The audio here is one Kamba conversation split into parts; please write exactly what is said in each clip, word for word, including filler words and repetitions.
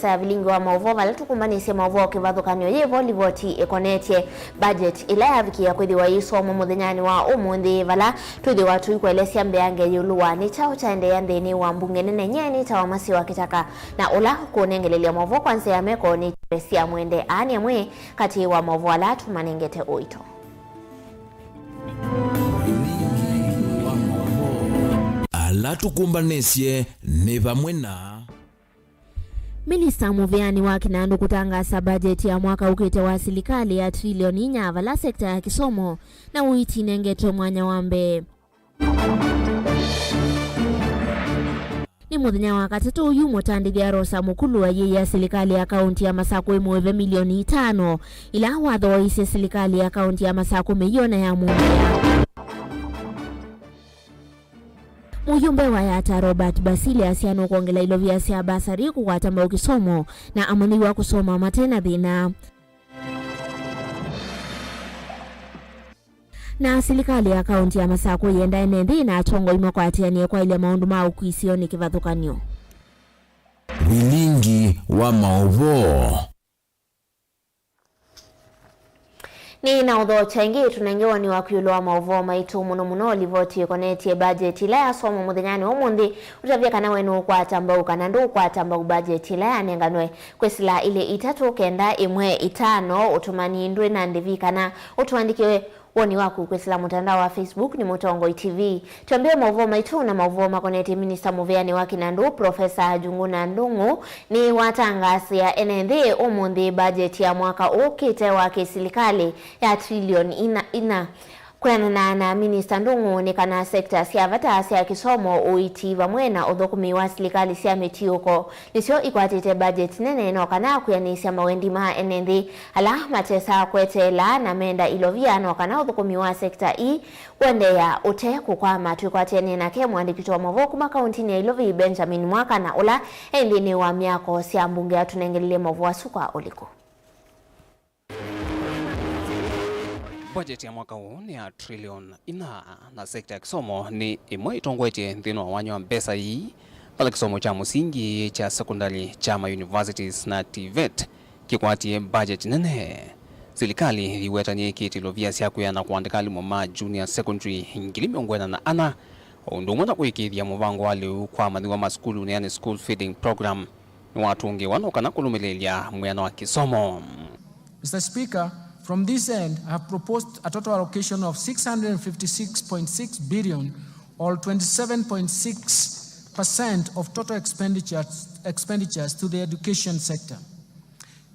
ya vilingi wa maũvoo, vala tũkũmbanĩsye maũvoo kĩvathũkany'o yĩvo livoti ĩkonetye budget ĩla yavikĩĩa kwĩthĩwa yĩsomwa mũthenyanĩ wa ũmũnthĩ, vala twĩthĩwa tũikũelesya mbeange ĩũlũ wa nĩ kyaũ kyaendeea nthĩnĩ wa mbunge nene nyie nĩtawa Masiwa Kĩtaka, na ũla ũkũnengelelya maũvoo kwa nzĩa ya meko nĩ Teresia Mwende. Aa nĩ amwe katĩ wa maũvoo ala tũmanengete ũito. Ala tũkũmbanĩsye nĩ vamwe na Minista mũvĩanĩ wa kĩnandũ kũtangaasa mbajeti ya mwaka ũkĩte wa silikalĩ ya trilioni inya, vala sekta ya kĩsomo na ũiiti inengetwe mwanya wa mbee. Nĩ mũthenya wa katatũ ũyu mũtandĩthya Rosa Mũkulu ayĩĩa silikalĩ ya kaunti ya Masakũ ĩmũĩve milioni itano, ila wathoaisye silikalĩ ya kaunti ya Masakũ mĩio na ya mũmbea. Mũyumbe wa Yatta Robert Basile asya nũkwongela ilovia sya basari kũkwata mbau kĩsomo na amanyĩw'a kũsoma mate na thĩna. Na silikalĩ ya kaunti ya Masakũ yenda ene nthĩ na atongoi makwatĩanĩe kwaĩlya maũndũ ma ũkw'ũ isionĩ kĩvathũkany'o. Vilingi wa maũvoo. Nĩ na ũthokya ĩngĩ tũnenge woni waku ĩũlũ wa maũvoo maitũ, mũno mũno livoti ĩkonetye mbajeti ĩla yasomwa mũthenyanĩ wa ũmũnthĩ. Ũtavye kana we nũũkwata mbau kana ndũũkwata mbau mbajeti ĩla yanenganwe kwĩsĩla ilĩ itatũ kenda ĩmwe itano. Ũtũmani ndwĩ na ndĩvi kana ũtũandĩkĩe woni waku kwĩsĩla mũtandao wa Facebook nĩ Mũtongoi T V. Twambĩe maũvoo maitũ na maũvoo makonetye minista mũvĩanĩ wa kĩnandũ, Profesa Njuguna Ndung'u, nĩwatangaasĩa ene nthĩ ũmũnthĩ mbajeti ya mwaka ũkĩte wa kĩsilikalĩ ya trilioni ina, ina. Kwĩanana na minista Ndung'u, nĩ kana sekta sya vata sya kĩsomo, ũiiti vamwe na ũthũkũmi wa silikalĩ sya mĩtiũko nĩsyo ikwatĩte mbajeti nene, no kana kwĩanĩsya mawendi ma ene nthĩ ala matesaa kweteela na menda ilovia, no kana ũthũkũmi wa sekta ii kũendeea ũte kũkwama. Twĩkwatĩanĩe nake mũandĩki witũ wa maũvoo kuma kauntinĩ ya Ilovi, Benjamin Mwaka, na ũla e nthĩnĩ wa myako sya mbunge atũnengelelye maũvoo asu kwa ũliku. Budget ya mwaka ũũ nĩ ya trillion ina, na sekta ya kĩsomo nĩ ĩmwe ĩtongoetye nthĩnĩ wa wanya wa mbesa ii, vala kĩsomo kya mũsingi, kya sekondalĩ, kya ma universities na TVET kĩkwatie budget nene. Silikalĩ yĩwetanie ĩkĩte ilovia sya kwĩana kũandĩka alimũ ma junior secondary ngili mĩongo ĩna na ana, o ũndũ ũmwe na kũĩkĩĩthya mũvango wa lĩu kwa amanyĩw'a masukulunĩ, yani school feeding program, nĩwatũngĩĩwa no kana kũlũmĩlĩĩlya mwĩana wa kĩsomo. Mister Speaker, from this end, I have proposed a total allocation of six hundred fifty-six point six billion, or twenty-seven point six percent of total expenditures, expenditures to the education sector.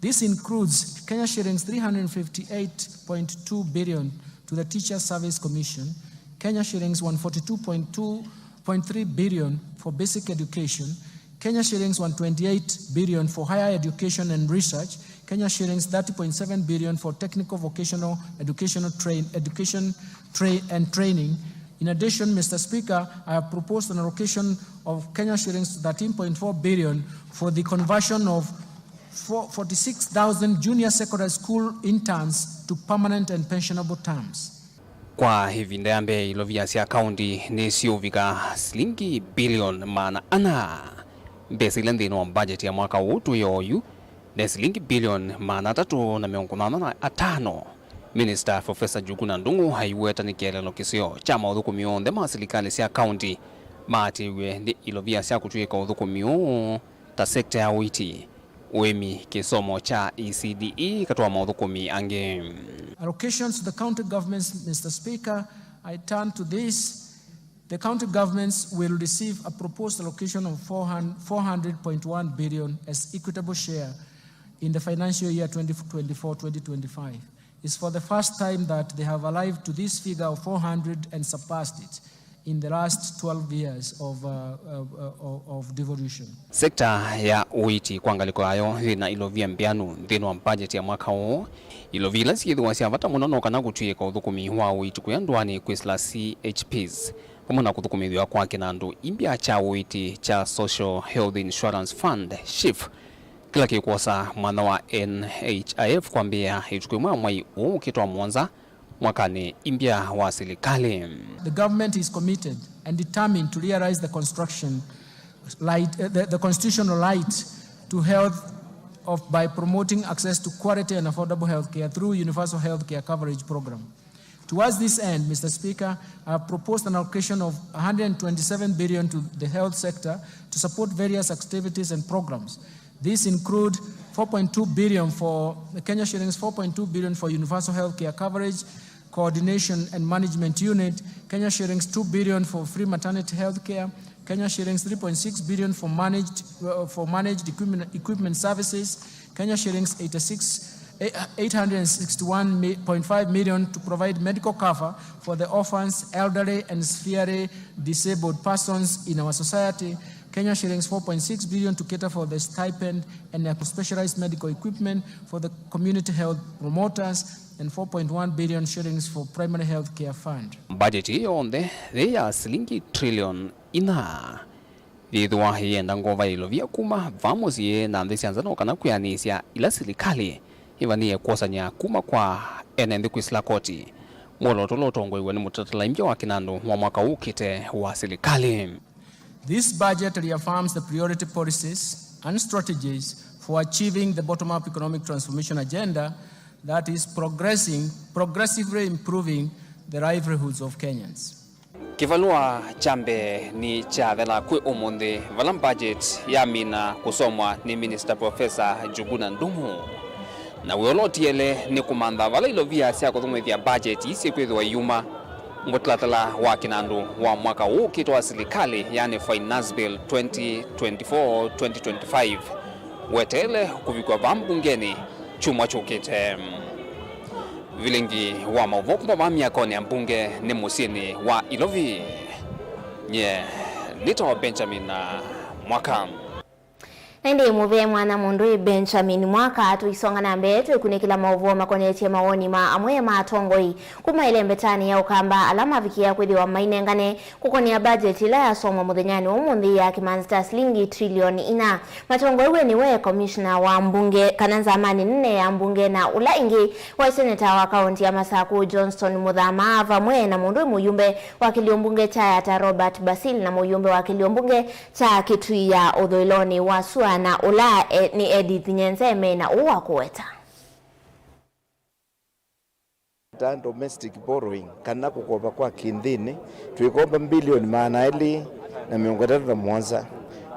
This includes Kenya shillings three hundred fifty-eight point two billion to the Teachers Service Commission, Kenya shillings one forty-two point two point three billion for basic education, Kenya shillings one twenty-eight billion for higher education and research, Kenya shillings thirty point seven billion for technical vocational educational train, education tra-, and training. In addition, Mister Speaker, I have proposed an allocation of Kenya shillings thirteen point four billion for the conversion of four, forty-six thousand junior secondary school interns to permanent and pensionable terms. Kwa ĩvinda ya mbee, ilovia sya kaunti nĩsyũvika silingi bilioni maana ana. Mbesa ila nthĩnĩ wa budget ya mwaka ũũ twĩ oyu nĩ silingi bilioni maana atatũ na mĩongo nyanya na atano. Minista Profesa Njuguna Ndung'u aiweta nĩ kĩeleelo kĩseo kya maũthũkũmi onthe ma silikalĩ sya kaunti maatĩĩw'e nĩ ilovia sya kũtw'ĩka ũthũkũmi ũũ, ta sekta ya ũiiti, ũĩmi, kĩsomo kya E C D E, katĩ wa maũthũkũmi angĩ. Allocations to the county governments, Mister Speaker, I turn to this. The county governments will receive a proposed allocation of four hundred, four hundred point one billion as equitable share in the financial year twenty twenty-four twenty twenty-five. It's for the first time that they have arrived to this figure of four hundred and surpassed it in the last twelve years of, uh, uh, uh, of devolution. Sekta ya ũiiti kwa ngalĩko yayo yĩ na ilovia mbĩanu nthĩnĩ wa budget ya mwaka ũũ. Ilovia ila syĩthĩwa sya vata mũno no kana kũtw'ĩka ũthũkũmi wa ũiiti kũya ndũanĩ kwĩsĩla C H Ps, vamwe na kũthũkũmĩthw'a kwa kĩnandũ imbya kya ũiiti kya Social Health Insurance Fund, SHIF, kĩla kĩkwosa mwanya wa N H I F kwambĩĩa ĩtukũ ĩmwe ya mwei ũũ ũkĩte wa mũonza mwakanĩ imbya wa silikalĩ. The government is committed and determined to realize the construction right, uh, the, the constitutional right to health of, by promoting access to quality and affordable healthcare through universal healthcare coverage program. Towards this end, Mister Speaker, I have proposed an allocation of one hundred twenty-seven billion to the health sector to support various activities and programs. These include four point two billion for Kenya shillings, four point two billion for universal healthcare coverage, coordination and management unit, Kenya shillings two billion for free maternity healthcare, Kenya shillings three point six billion for managed, uh, for managed equipment, equipment services, Kenya shillings eighty-six, eight hundred sixty-one point five million to provide medical cover for the orphans, elderly and severely disabled persons in our society, Kenya shillings four point six billion to cater for the stipend and specialized medical equipment for the community health promoters, and four point one billion shillings for primary health care fund. Budget ĩĩ yonthe yĩ ya silingi trillion ina yĩthĩwa yĩenda ngova ya ilovia kuma va mũsyĩ na nthĩ sya nza no kana kwĩanĩsya ila silikalĩ ĩvanĩe kwosany'a kuma kwa ene nthĩ kwĩsĩla koti. Mwolooto ũla ũtongoew'e nĩ mũtatalaimbya wa kĩnandũ wa mwaka ũkĩte wa silikalĩ. This budget reaffirms the priority policies and strategies for achieving the bottom-up economic transformation agenda that is progressing, progressively improving the livelihoods of Kenyans. Kĩvalũa kya mbee nĩ kyathela kwĩ ũmũnthĩ, vala budget yamina kũsomwa nĩ Minister Professor Njuguna Ndung'u. Na wĩa ũla ũtiele nĩ kũmantha vala ilovia sya kũthũmũĩthya budget ii syĩkwĩthĩwa iyuma mũtalatala wa kĩnandũ wa mwaka ũũ ũkĩte wa silikalĩ, yani Finance Bill twenty twenty-four twenty twenty-five, weteele kũvikw'a vaa mbungenĩ kyumwa kyũkĩte. Vilingi wa maũvoo kuma vaa myakonĩ ya mbunge nĩ mũsyĩnĩ wa Ilovi. Nyie nĩtawa Benjamin Mwaka. Na ĩndĩ mũvea mwana mũndũ ĩ Benjamin Mwaka, tũisonga na mbee twĩkunĩkĩla maũvoo makonetye mawoni ma amwe ma atongoi kuma ĩlembetanĩ ya Ũkamba ala mavikĩa kwĩthĩwa mainengane kũkonea budget ĩla yasomwa mũthenyanĩ wa ũmũnthĩ ya kĩmanzi ta silingi trilioni ina. Matongoew'e nĩwe komishna wa mbunge kana nzamanĩ nene ya mbunge na ũla ĩngĩ waĩ seneta wa kaũnti ya Masaku Johnston Mũthama vamwe na mũndũ ĩ mũyumbe wa kĩlio mbunge kya Yata Robert Basil na mũyumbe wa kĩlio mbunge kya Kitui ya ũthũĩlonĩ wa sua na ũla e, nĩ Edith Nyenze me na ũũ wa kũweta. Ta domestic borrowing, kana kũkopa kwa kĩnthĩnĩ, twĩkomba mbilioni maana elĩ na mĩongo ĩtatũ na mũonza,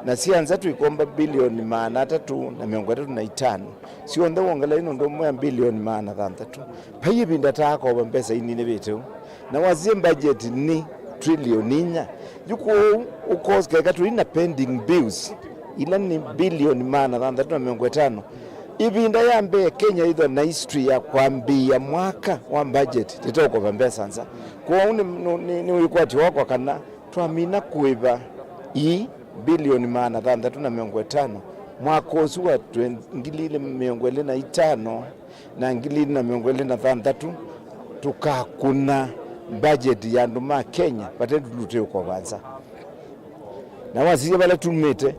na sya nza twĩkomba mbilioni maana atatũ na mĩongo ĩtatũ na itano, syonthe wongelai nũndũ ũmwe ya mbilioni maana thanthatũ. Vai ĩvinda taakopa mbesa inini vĩte ũu, na wasisye budget nĩ trilioni inya. Yu kwoou ũkos keka tũi na pending bills ila nĩ mbilioni maana thanthatũ na mĩongo ĩtano. Ĩvinda ya mbee Kenya ĩthwa na history ya kwambĩĩa mwaka wa budget tĩteũkova mbesa nza. Kwoou nĩ, nĩ, nĩ, nĩ wĩkwatyo wakwa kana twamina kũĩva ii mbilioni maana thanthatũ na mĩongo ĩtano mwaka ũsu wa twenty, ngili ilĩ mĩongo ĩlĩ na itano na ngili ilĩ na mĩongo ĩlĩ na thanthatũ, tũkakũna budget ya andũ ma Kenya vate ndulu tũkova nza. Na wasisya vala tumĩte,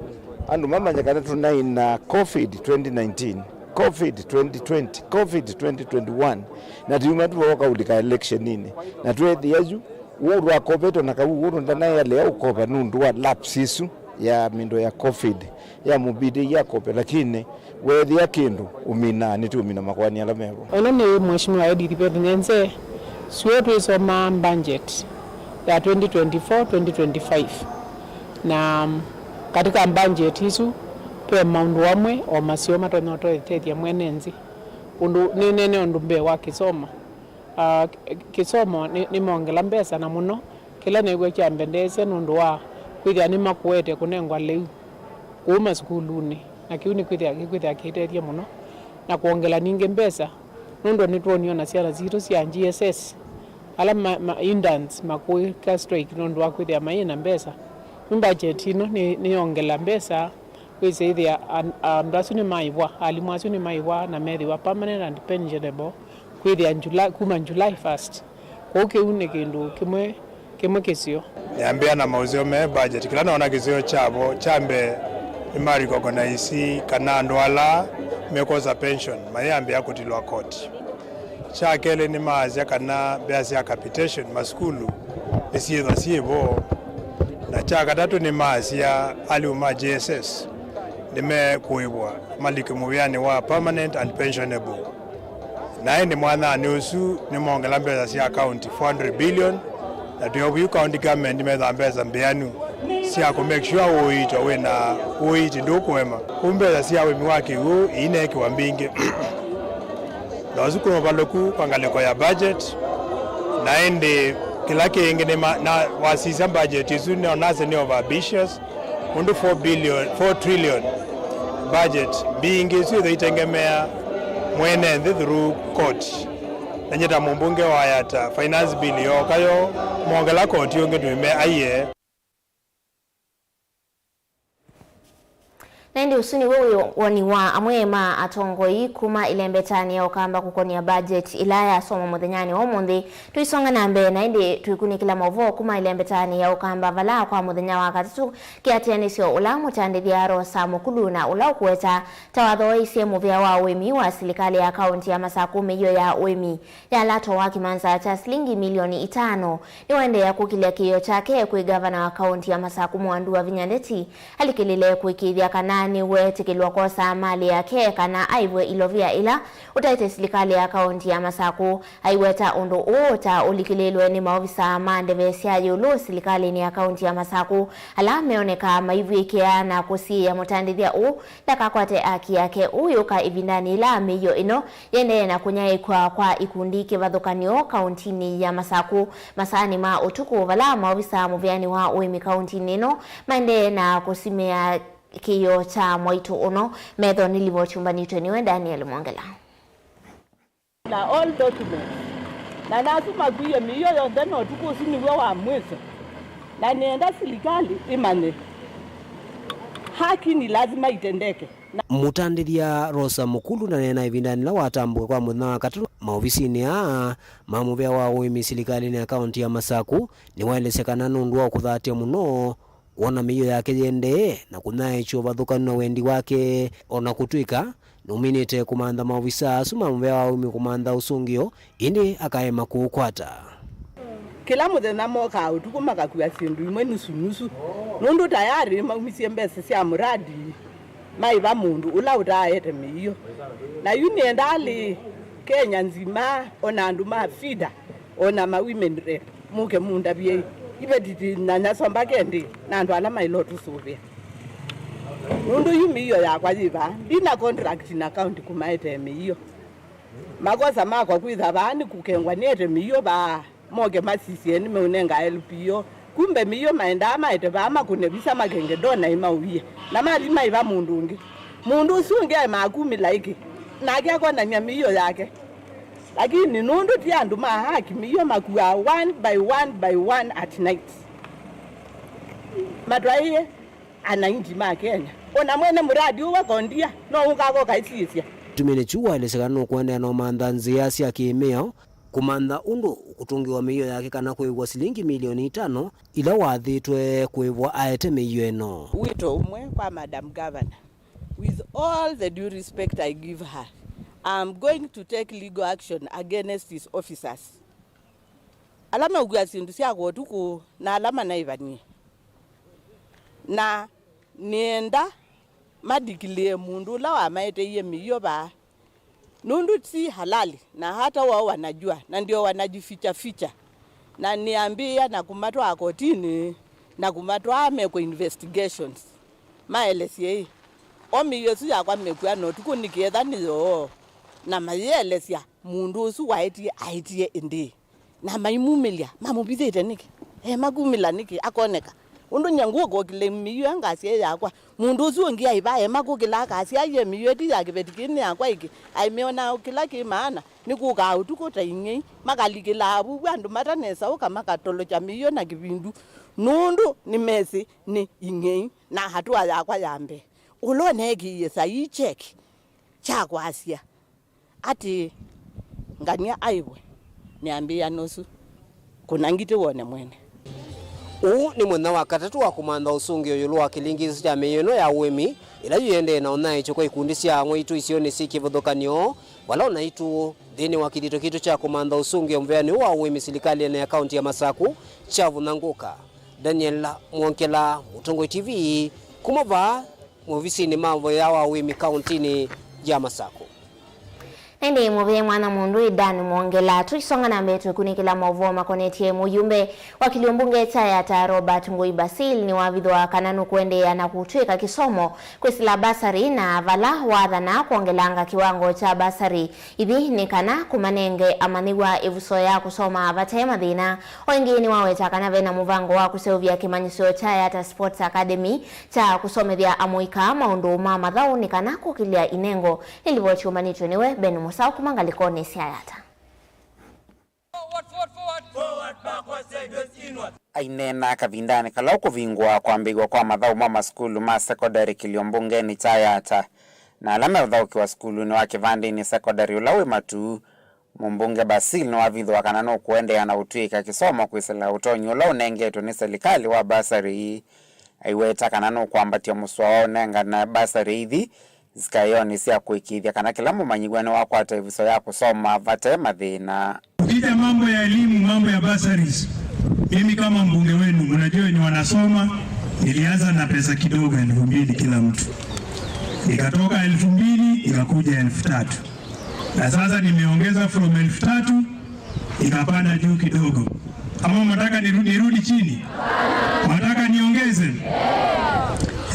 andũ mamanya kana tũnaĩ na COVID twenty nineteen, COVID twenty twenty, COVID twenty twenty-one, na tiuma tuoka ũlika electioninĩ, na twethĩa yu ũũ twakopetwe na kau ũũ ndanaĩalea ũkopa nũndũ wa lapse ĩsu ya mĩndũ ya COVID ya mũvĩtĩi akope, lakini weethĩa kĩndũ ũminaa, nĩtũũmina makoani ala mevo. Ĩno nĩ Mheshimiwa Edith Beth Nyenze, suo twĩsomaa budget ya twenty twenty-four twenty twenty-five, na katika budget isu ve maũndũ amwe o maseo matonya ũtethya mwene nthĩ. Ũndũ nĩnene ũndũ mbee wa kĩsomo, ah, kĩsomo nĩ, nĩmongela mbesa na mũno kĩla neew'a kyambendeesya nũndũ wa kwĩthĩa nĩmakũete kũnengwa lĩu kũu masukulunĩ, na kĩu nĩkwĩthĩa, kĩkwĩthĩa kĩitethya mũno na kwongela ningĩ mbesa, nũndũ nĩtwonie ona syana sitũ sya G S S ala ma, ma, interns makũĩka strike nũndũ wa kwĩthĩa mayĩ na mbesa. Yu budget ĩno nĩ, nĩyongela mbesa. Wĩsĩthĩa an-, andũ asu nĩmaĩvwa, alimũ asu nĩmaĩvwa na methĩwa permanent and pensionable kwĩthĩa July, kuma July first. Kwoou kĩu nĩ kĩndũ kĩmwe, kĩmwe kĩseo. Nĩambĩa na maũseo me budget, kĩla noona kĩseo kyavo kya mbee nĩma recognize kana andũ ala mekwosa pension mayambĩa kũtilwa koti. Kya kelĩ, nĩmaasya kana mbesa sya capitation masukulu nĩsyĩthwa syĩ vo, na kya katatũ, nĩmaasya alimũ ma J S S Nĩmekũĩvwa malike mũvĩanĩ wa permanent and pensionable. Na ĩndĩ mwanyanĩ ũsu nĩmongela mbesa sya county four hundred billion, na twĩ o vu county government methaa mbesa mbĩanu sya kũ make sure ũiito wĩ na ũiiti ndũkũema. Kwoou mbesa sya ũĩmi wa kĩw'ũ iineekĩwa mbingĩ. Na ũsu kwĩ ũvalũku kwa ngalĩko ya budget, na ĩndĩ kĩla kĩngĩ nĩ ma-, na wasisya budget ĩsu nĩonasya nĩ over ambitious, nũndũ four billion, four trillion budget mbingĩ isu ithwa itengemea mwene nthĩ through court. Na nyie ta mũmbunge wa Yatta, finance bill yooka yo, mongela koti ũngĩ twĩme aiee. Na ĩndĩ ũsu nĩw'o wĩ woni wa amwe ma atongoi kuma ĩlembetanĩ ya Ũkamba kũkonia budget ĩla yasomwa mũthenyanĩ wa ũmũnthĩ. Tũisonga na mbee na ĩndĩ tũikunĩkĩla maũvoo kuma ĩlembetanĩ ya Ũkamba, vala kwa mũthenya wa katatũ kĩatĩanĩsyo ũla mũtandĩthya Rosa Mũkulu na ũla ũkũweta ta wathoeisye mũvĩa wa ũĩmi wa silikalĩ ya kaunti ya Masakũ mĩio ya ũĩmi ya lato wa kĩmanza kya silingi milioni itano nĩwaendeea kũkĩlya kĩĩo kyake kwĩ ngavana wa kaunti ya Masakũ Mwandu Wavinya Ndeti alikĩlĩle kũĩkĩĩthya kana nĩwetĩkĩlwa kwosa malĩ yake kana aĩvwe ilovia ĩla ũtaĩte silikalĩ ya kaunti ya Masakũ. Aiweta ũndũ ũũ ta ũlikĩlĩlwe nĩ maovisaa ma ndeve sya ĩũlũ silikalĩnĩ ya kaunti ya Masakũ ala meonekaa maivw'ĩkĩa na kũsiĩĩa mũtandĩthya ũũ ndakakwate aki yake ũyũka ĩvindanĩ yĩla mĩio ĩno yĩendee na kũnyaĩĩkw'a kwa ikundi kĩvathũkany'o kauntinĩ ya Masakũ masaanĩ ma ũtukũ, vala maovisaa mũvĩanĩ wa ũĩmi kauntinĩ ĩno maendee na kũsimĩa kĩĩo kya mwaitũ ũno. Metho nĩ livoti umbanĩtwe nĩwe Daniel Mwongela. Na all documents. Na nasu makwie mĩio yonthe na ũtukũ ũsu nĩw'o wa mwĩso. Na nĩenda silikalĩ ĩmanye haki ni lazima itendeke. Na mũtandĩthya Rosa Mũkulu ndaneena ĩvindanĩ ĩla watambũka kwa mũthenya wa katatũ maovisinĩ aa ma mũvĩa wa ũĩmi silikalĩnĩ ya kaunti ya Masakũ, nĩwaelesya kana nũndũ wa kũthatya mũno kwona mĩio yake yĩendee na kũnyaĩĩkya ũvathũkanu na wendi wake, o na kũtw'ĩka nũminĩte kũmantha maovisaa asu ma mũvĩa wa ũĩmi kũmantha ũsũngĩo, ĩndĩ akaema kũũkwata. Kĩla mũthenya mokaa ũtukũ makakua syĩndũ imwe nusu nusu, nũndũ tayarĩ maumisye mbesa sya mũradi maĩva mũndũ ũla ũtaaete mĩio. Na yu nĩenda alĩ Kenya nzima, o na andũ ma FIDA, o na ma women rep, mũke mũndavye iveti na nyasomba kendi na andũ ala maĩle ũtũsũvĩa. Nũndũ yu mĩio yakwa yĩ vaa, ndina contract na county kũmaetee mĩio. Makosa makwa kwĩtha vaa nĩ kũkengwa nĩete mĩio vaa, moke masisye nĩmeũnenga L P O. Kumbe mĩio maendaa maete vaa makũne visa makenge ndona ĩmaũie. Na mathi maĩva mũndũ ũngĩ. Mũndũ ũsu ũngĩ aemaa kumĩla ĩkĩ, nake akonany'a mĩio yake. Lakini nũndũ ti andũ ma haki, mĩio makuaa one by one by one at night. Matwaĩe anainji ma Kenya. Ona mwene mũradi ũũ wa Kondia no ũkakoka ĩsiĩsya. Kĩtumi nĩ kyu waelesya kana nũkũendeea na ũmantha nzĩa sya kĩmĩao kũmantha ũndũ ũkũtũngĩwa mĩio yake kana kũĩvwa silingi milioni itano ila wathĩtwe kũĩvwa aete mĩio ĩno. Wito ũmwe kwa Madam Governor, with all the due respect I give her, I'm going to take legal action against his officers. Ala meũkua syĩndũ syakwa ũtukũ na ala manaĩvanie. Na nĩenda madikilĩe mũndũ ũla wamaeteie mĩio vaa, nũndũ ti halali, na hata wao wanajua, na ndio wanajificha ficha. Na nĩambĩĩa na kũmatwaa kotinĩ, na kũmatwaa mekwe investigations. Maelesye ĩ, o mĩio ĩsu yakwa mekua na ũtukũ nĩkĩ etha nĩ yoo, na mayĩelesya mũndũ ũsu waetie aetie ĩndĩĩ. Na maimumĩlya, mamũvithĩte nĩkĩ? Ema kumĩla nĩkĩ? Akoneka. Ũndũ nyie ngũka ũkĩla mĩio ngasya ĩ yakwa. Mũndũ ũsu ũngĩ aĩ vaa ema kũkĩla akasya aiye mĩio ĩti ya kĩveti kĩĩ nĩ yakwa ĩkĩ. Aimĩona kĩla kĩ maana, nĩ kũkaa ũtukũ ta ing'ei. Makalikĩlaa vuvu andũ matanesa ũka makatolokya mĩio na kĩvindu. Nũndũ nĩmesĩ nĩ ing'ei na hatua yakwa ya mbee. Ũla ũneekĩie saii cheki kya kwasya atĩ ngania aĩvwe nĩ ambĩĩa nũsu kũna ngitĩ wone mwene. Ũũ nĩ mũthenya wa katatũ wa kũmantha ũsũngĩo ĩũlũ wa kĩlingĩĩso kya mĩio ĩno ya ũĩmi, ĩla yĩendee na ũnyaĩĩkyo kwa ikundi sya ang'waitũ isionĩ syĩ kĩvathũkany'o, vala o naitũ nthĩnĩ wa kĩthito kitũ kya kũmantha ũsũngĩo mũvĩanĩ ũũ wa ũĩmi silikalĩnĩ ya kaunti ya Masakũ kyavũthangũka. Daniel Mwongela, Mũtongoi T V, kuma vaa movisinĩ ma voya wa ũĩmi kaũntĩnĩ ya Masakũ. Na ĩndĩ mũvĩe mwana mũndũ ĩ Dan Mwongela. Tũisonga na mbee tũkunĩkĩla maũvoo makonetye mũyumbe wa kĩlio mbunge kya Yatta Robert Ngũi Basil nĩwavithwa kana nũkũendeea na kũtw'ĩka kĩsomo kwĩsĩla basarĩ na vala wathana kwongelanga kĩwango kya basarĩ ithi nĩ kana kũmanenge amanyĩw'a ĩvuso ya kũsoma vate mathĩna. O ĩngĩ nĩwaweta kana vena mũvango wa kũseũvya kĩmanyĩsyo kya Yatta Sports Academy kya kũsomethya amũika maũndũ ma mathaũ nĩ kana kũkĩlya inengo. Nĩ livoti ũmanĩtw'e nĩwe Ben Mũsaũ kuma ngalĩkonĩ sya Yatta. Aineena kavindanĩ kala ũkũvingũa kwambĩĩw'a kwa mathaũ ma masukulu ma sekondalĩ kĩlio mbungenĩ kya Yatta, na ala meũthaũkĩwa sukulunĩ wa Kĩvandĩnĩ sekondalĩ ũla wĩ Matuu, mũmbunge Basil nĩwavithũa kana nũkũendeea na ũtw'ĩka kĩsomo kwĩsĩla ũtonyi ũla ũnengetwe nĩ silikalĩ wa basarĩ. Aiweta kana nũkwambatya mũsoa wa ũnengane basarĩ ithi zikaĩonĩ sya kũĩkĩĩthya kana kĩla mũmanyĩw'a nĩwakwata ĩvuso ya kũsoma vate mathĩna. Ukija mambo ya elimu, mambo ya bursaries, mimi kama mbunge wenu, mnajua wenye wanasoma, nilianza na pesa kidogo, elfu mbili kila mtu, ikatoka elfu mbili ikakuja elfu tatu, na sasa nimeongeza from elfu tatu ikapanda juu kidogo. Ama mnataka niru-, nirudi chini? Mnataka niongeze?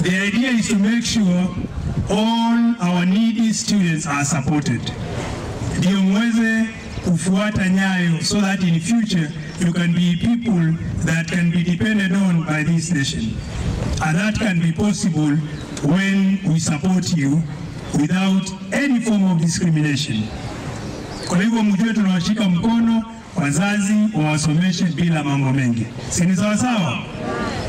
The idea is to make sure all our needy students are supported. Ndio mweze kufuata nyayo so that in future you can be people that can be depended on by this nation. And that can be possible when we support you without any form of discrimination. Kwa hivyo mjue tunawashika mkono, wazazi wawasomeshe bila mambo mengi. Si ni sawa sawa?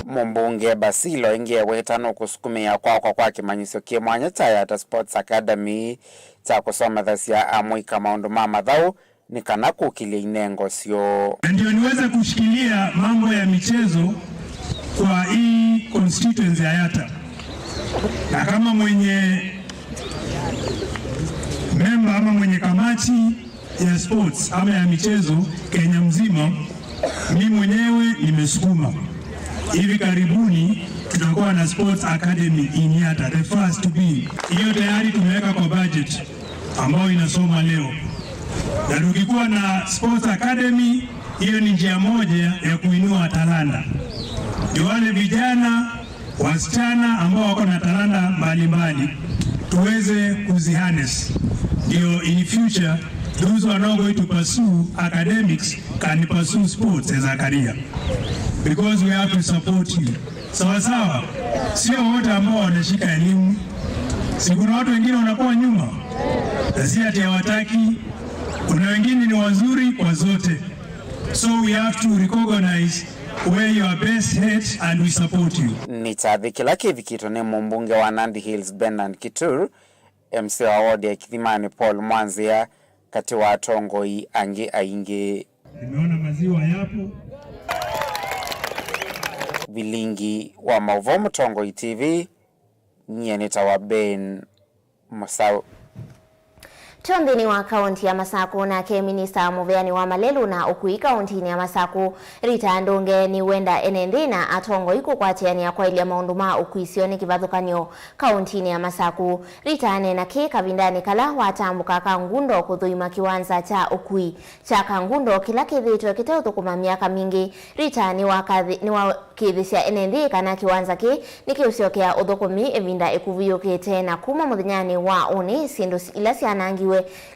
Mũmbunge Basil ĩngĩ eweta nũkũsukumĩa kwakwa kwa kĩmanyĩsyo kĩ mwanya kya Yatta Sports Academy kya kũsomethasya amũika maũndũ ma mathaũ nĩ kana kũkĩlya inengo syoo. Na ndio niweze kushikilia mambo ya michezo kwa hii constituency ya Yatta. Na kama mwenye memba ama mwenye kamati ya sports ama ya michezo Kenya mzima, mi mwenyewe nimesukuma. Hivi karibuni tutakuwa na sports academy in Yatta, the first to be. Hiyo tayari tumeweka kwa budget ambayo inasoma leo. Na tukikuwa na sports academy, hiyo ni njia moja ya kuinua talanta. Ndio wale vijana, wasichana ambao wako na talanta mbalimbali, tuweze kuziharness. Ndio in future, those who are not going to pursue academics can pursue sports as a career. Because we have to support you. Sawa sawa? Sio wote ambao wanashika elimu. Si kuna watu wengine wanakuwa nyuma? Na si ati hawataki. Kuna wengine ni wazuri kwa zote. So we have to recognize where you are best at and we support you. Nĩ kyathĩ kĩla kĩvikĩtwe nĩ mũmbunge wa Nandi Hills Bernard Kitur, M C wa ward ya Kĩthimani Paul Mwanzĩa, katĩ wa atongoi angĩ aingĩ. Nimeona maziwa yapo. Vilingi wa maũvoo Mũtongoi T V, nyie nĩtawa Ben Mũsaũ. Tyo nthĩnĩ wa kaũnti ya Masakũ, nake minista mũveani wa malelũ na ũkui kaũntinĩ ya Masakũ, Rita Ndũnge, nĩwenda ene nthĩ na atongoi kũkwatĩanĩa kwaĩlya maũndũ ma ũkui syoo nĩ kĩvathũkany'o kaũntinĩ ya Masakũ. Rita aneena kĩĩ kavindanĩ kala watambũka Kangundo kũthũima kĩwanza kya ũkui kya Kangundo kĩla kĩthĩĩtwe kĩteũthũkũma myaka mingĩ. Rita nĩwakathi-, nĩwakĩĩthĩsya ene nthĩ kana kĩwanza kĩĩ nĩkĩũsyokea ũthũkũmi ĩvinda ĩkuvi yũkĩte, na kuma mũthenyanĩ wa ũnĩ, syĩndũ si-, ila syanangiwe